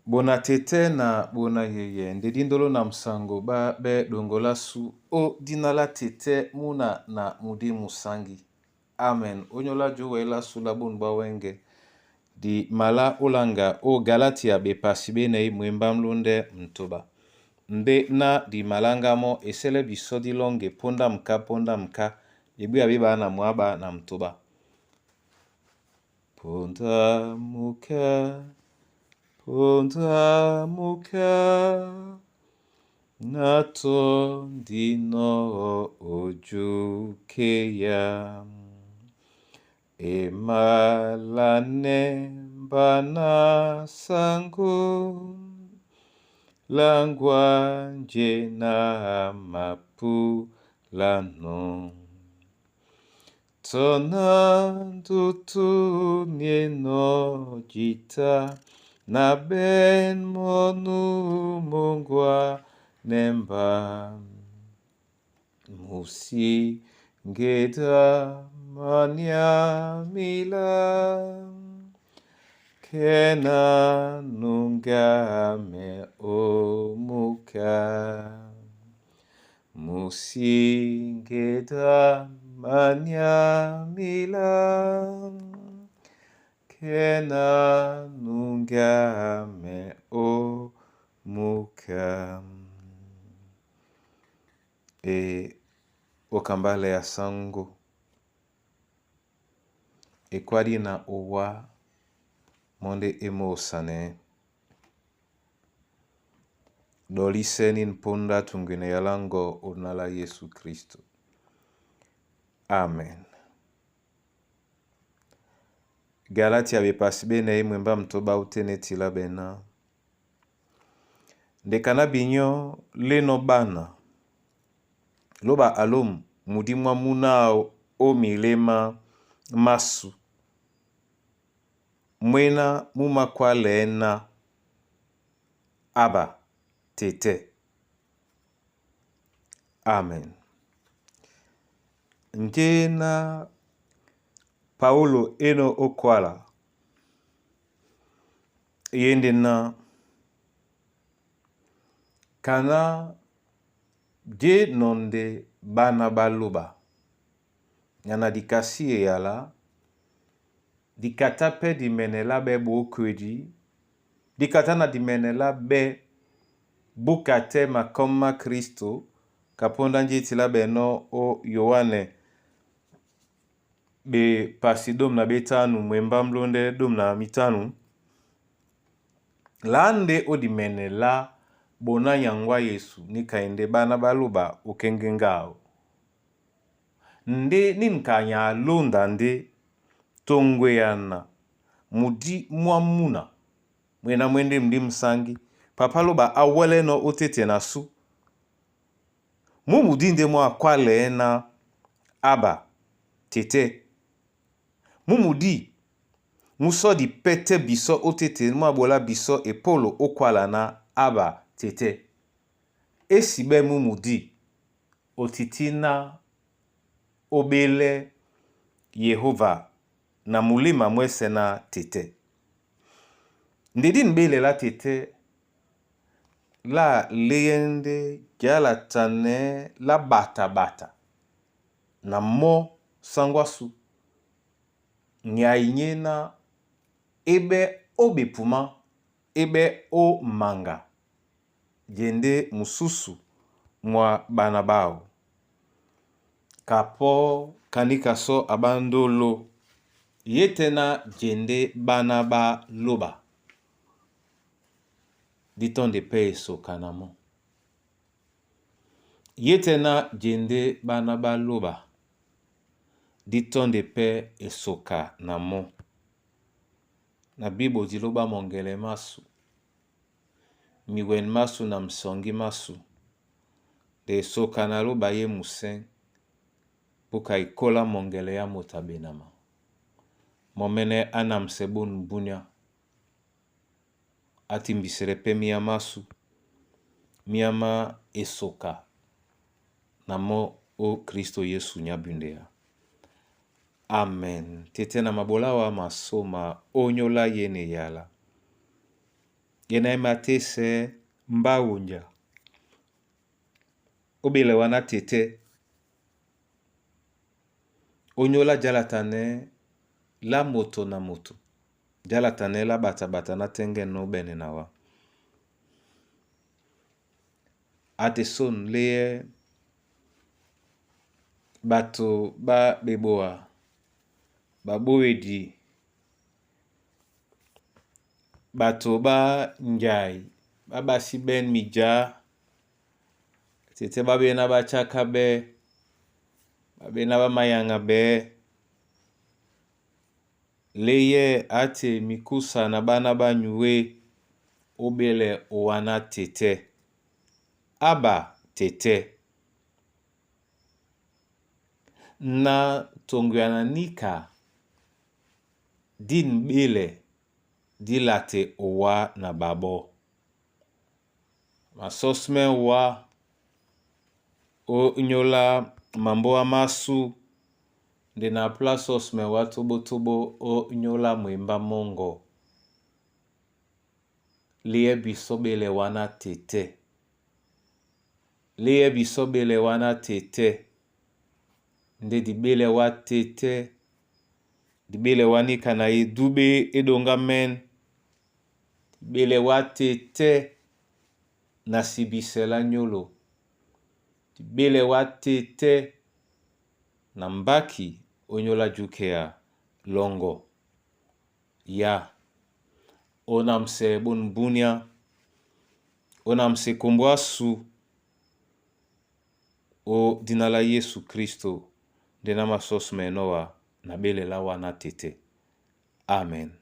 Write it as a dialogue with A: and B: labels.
A: Bona tete na bona yeye nde dindolo na msango ba bɛ dongola su o dina la tete muna na mudi musangi. Amen. Onyola juwa elasu la bunu bwa wenge di mala ulanga o Galatia bepasi benei mwemba mlunde mtoba. Nde na di malanga mo esele biso dilonge ponda mka ponda mka bebwiya beba na mwaba na mtoba. Ponda muka ponda muka natondino ojukeya emalane mbana sango langwanje na mapulano tona ndutu nieno jita na ben monu mungwa nemba musi ngeda manyamila kena nungame omuka musingeda manyamila kena nungame omuka. E okambala ya sango ekwadi na owa monde emosane doliseni mponda tungwine yalango onala Yesu Kristo. Amen. Galatia bepasi benei mwemba mtoba utenetila bena. Ndekana binyo leno bana loba alomu mudi mwa munao o milema masu mwena mumakwalena aba tete. Amen. Njena Paulo eno okwala yende na kana je nonde bana baloba nyana dikasi eyala dikata pe dimenela be bokwedi dikata na dimenela be bukate makoma Kristo kaponda njetila beno o Yohane bepasi dom na betanu mwemba mlonde dom na mitanu lande odimenela bona nyangwa Yesu nikaende bana baloba okenge ngao nde ninkanya alonda nde tongweyana mudi mwamuna mwena mwende mdi msangi papa loba aweleno otete na su mumudi nde mwa akwalena aba tete mumudi musodi pete biso otete mwa bola biso epolo okwala na aba tete esibe mumudi otitina obele Yehova na mulima mwese na tete ndedi nbelela tete la leyende jalatane la batabata na mo sangwasu nyainyena ebe obepuma ebe omanga jende mususu mwa bana bao kapo kanikaso abandolo yetena jende bana ba loba ditonde pe esoka na mo yetena jende bana ba loba ditonde pe esoka na mo na bibo diloba mongele masu miwen masu na msongi masu de esoka na loba ye musen buka ikola mongele ya motabenama momene anamse bonu bunia atimbisele pe miamasu miama esoka na mo o Kristo Yesu nyabundea. Amen. Tete na mabolawa masoma onyola yene yala. Yena e matesɛ mba wonja obele wana tete onyola jalatanɛ la moto na moto jalatanɛ la batabata na tɛŋgɛn obɛnɛ na wa. Ate son leyɛ bato ba beboa babowedi bato ba njai ba basi ben midja tete babena bachaka be babena ba mayanga be leye ate mikusa na bana banyuwe obele owana tete aba tete na tonguyana nika din bele dilate owa na babo masosme wa o nyola mamboa masu nde na pla sosme wa tobotobo o nyola mwemba mongo liye biso bele wana tete liye biso bele wana tete nde dibele wa tete dibele wanika na edube edonga men dibele wa tete na sibisela nyolo dibele wa tete na mbaki onyola jukea longo ya onamse bonbunia onamse kombo asu o dina la Yesu Kristo nde na masosme noa na belela wana tete. Amen.